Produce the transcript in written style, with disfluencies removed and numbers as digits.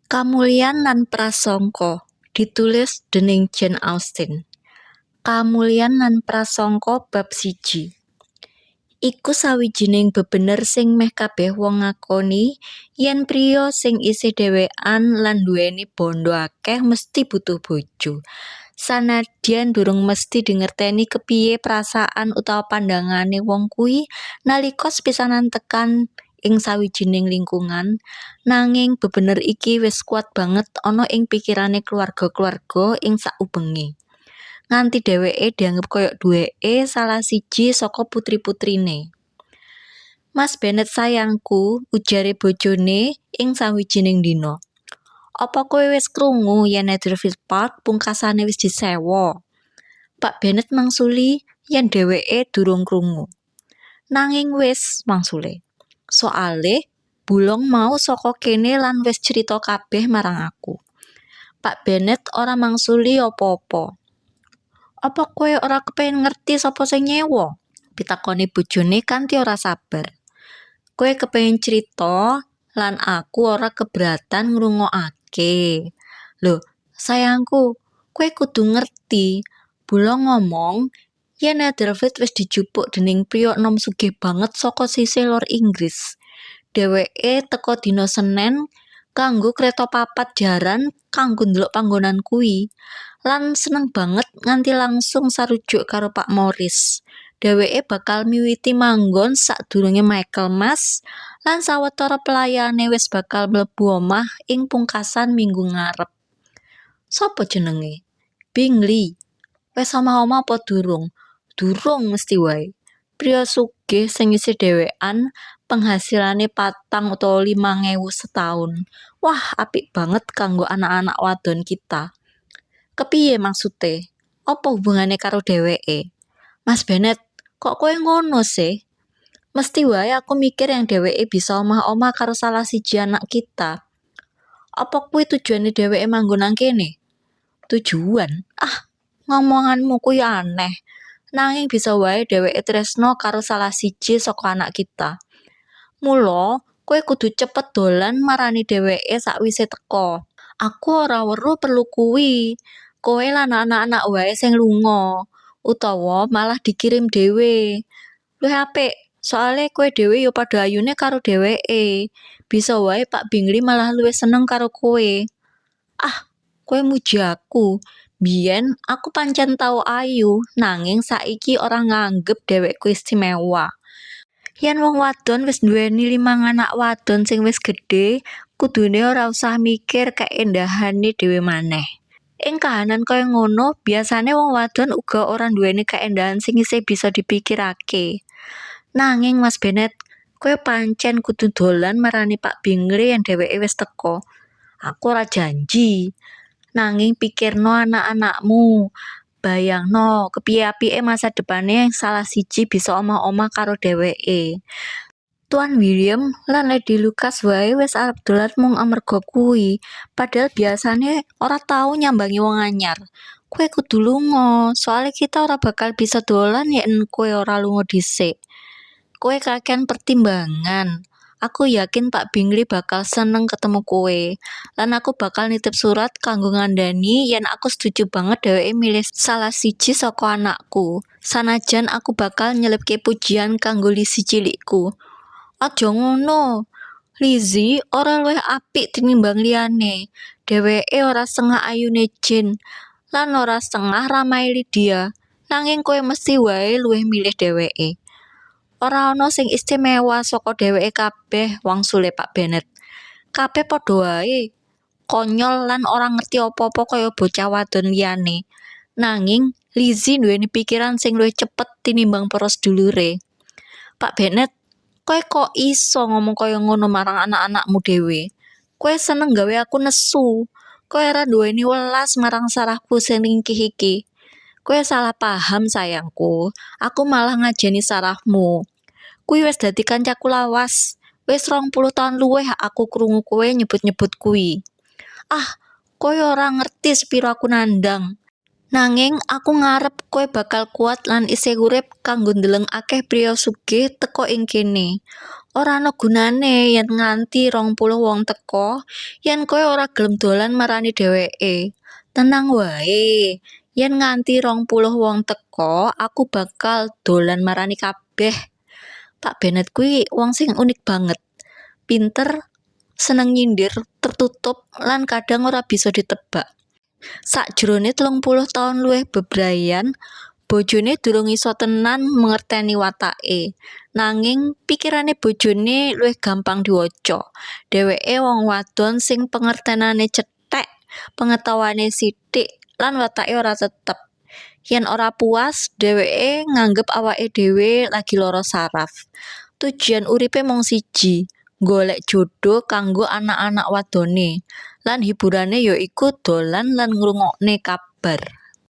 Kamulyan lan Prasangka ditulis dening Jane Austen. Kamulyan lan Prasangka bab 1. Iku sawijining bebener sing meh kabeh wong ngakoni yen priya sing isih dhewekan lan nduweni bandha akeh mesti butuh bojo. Sanadyan durung mesti dingerteni kepiye perasaan utawa pandangane wong kuwi nalika sepisanan tekan ing sawijining lingkungan, nanging bebener iki wis kuat banget ana ing pikirane keluarga-keluarga ing sakubenge. Nganti dheweke dianggep koyok duweke salah siji saka putri-putrine. "Mas Bennet sayangku," ujare bojone ing sawijining dina. "Apa kowe wis krungu yen Netherfield Park pungkasane wis disewa?" Pak Bennet mangsuli yen dheweke durung krungu. "Nanging wis," wangsule. "Soale Bulong mau saka kene lan wis crita kabeh marang aku." Pak Bennet ora mangsuli apa-apa. "Apa kowe ora kepengin ngerti sapa sing nyewa?" pitakone bojone kanthi ora sabar. "Kowe kepengin crita lan aku ora keberatan ngrungokake. Lho, sayangku, kowe kudu ngerti, Bulong ngomong yen Netherfield wis dijupuk dening priya enom sugih banget saka sisih lor Inggris. Dheweke teka dina Senen kanggo kreta papat jaran kanggo ndelok panggonan kuwi, lan seneng banget nganti langsung sarujuk karo Pak Morris. Dheweke bakal miwiti manggon sadurunge Michaelmas lan sawetara pelayane wis bakal mlebu omah ing pungkasan minggu ngarep." "Sapa jenenge?" "Bingley." "Wis omah-omah apa durung?" "Durung mesti wae. Priya sugih sing isih dhewekan, penghasilane 4 utawa 5 ewu setaun. Wah, apik banget kanggo anak-anak wadon kita." "Kepiye maksude? Apa hubungane karo dheweke?" "Mas Bennet, kok kowe ngono sih? Mesti wae aku mikir yen dheweke bisa omah-omah karo salah siji anak kita. Apa kuwi tujuane dheweke manggon nang kene?" "Tujuan? Ah, ngomonganmu kuwi aneh. Nanging bisa wae dheweke tresna karo salah siji saka anak kita. Mula kowe kudu cepet dolan marani dheweke sakwise teka." "Aku ora weruh perlu kuwi. Kowe lan anak-anak wae sing lunga, utawa malah dikirim dhewe. Luwih apik, soale kowe dhewe ya padha ayune karo dheweke. Bisa wae Pak Bingley malah luwih seneng karo kowe." "Ah, kowe muji aku. Biyen aku pancen tau ayu, nanging saiki ora nganggep dhewekku istimewa. Yen wong wadon wis nduweni limang anak wadon sing wis gedhe, kudune ora usah mikir keendahane dhewe maneh. Ing kahanan kaya ngono, biasane wong wadon uga ora nduweni kaendahan sing isih bisa dipikirake. Nanging Mas Bennet, kowe pancen kudu dolan marani Pak Bingley yen dheweke wis teka." "Aku ora janji. Nanging pikirno anak-anakmu. Bayangno kepiye apike masa depane salah siji bisa omah-omah karo dheweke. Tuan William lan Lady Lucas wae wis arep dolan mung amarga kuwi, padahal biasane ora tau nyambangi wong anyar. Kowe kudu lunga, soale kita ora bakal bisa dolan yen kowe ora lunga dhisik. Kowe kakean pertimbangan. Aku yakin Pak Bingley bakal seneng ketemu kowe. Lan aku bakal nitip surat kanggo ngandhani yen aku setuju banget dheweke milih salah siji saka anakku. Sanajan aku bakal nyelipke pujian kanggo Lizzy cilikku." "Aja ngono. Lizzy ora luwih apik tinimbang liyane. Dheweke ora setengah ayune Jane lan ora setengah ramahe Lydia. Nanging kowe mesti wae luwih milih dheweke." "Ora ana sing istimewa saka dheweke kabeh," wangsule Pak Bennet. "Kabeh padha wae, konyol lan ora ngerti apa-apa kaya bocah wadon liyane. Nanging Lizzy nduweni pikiran sing luwih cepet tinimbang para sedulure." "Pak Bennet, kowe kok iso ngomong kaya ngono marang anak-anakmu dhewe? Kowe seneng gawe aku nesu. Kowe ora nduweni welas marang sarahku sing ringkih iki." "Kowe salah paham sayangku. Aku malah ngajeni sarahmu. Kuwi wis dadi kancaku lawas. Wis 20 taun luwih aku krungu kowe nyebut-nyebut kuwi. Ah, kowe ora ngerti sepiro aku nandhang. Nanging aku ngarep kowe bakal kuat lan isih urip kanggo ndeleng akeh priya sugih teka ing kene. Ora ana gunane yen nganti 20 wong teka yen kowe ora gelem dolan marani dheweke. Tenang wae, yen nganti 20 wong teka aku bakal dolan marani kabeh. Pak Bennet kuwi wong sing unik banget. Pinter, seneng nyindir, tertutup, lan kadang ora bisa ditebak. Sakjroning 30 taun luwih bebrayan, bojone durung iso tenan mangerteni watake. Nanging pikirane bojone luwih gampang diwaca. Dheweke wong wadon sing pengertenane cethek, pengetahuane sithik, lan watake ora tetep. Yen ora puas, dheweke nganggep awake dhewe lagi lara saraf. Tujuan uripe mung siji, golek jodo kanggo anak-anak wadone. Lan hiburane ya iku dolan lan ngrungokne kabar.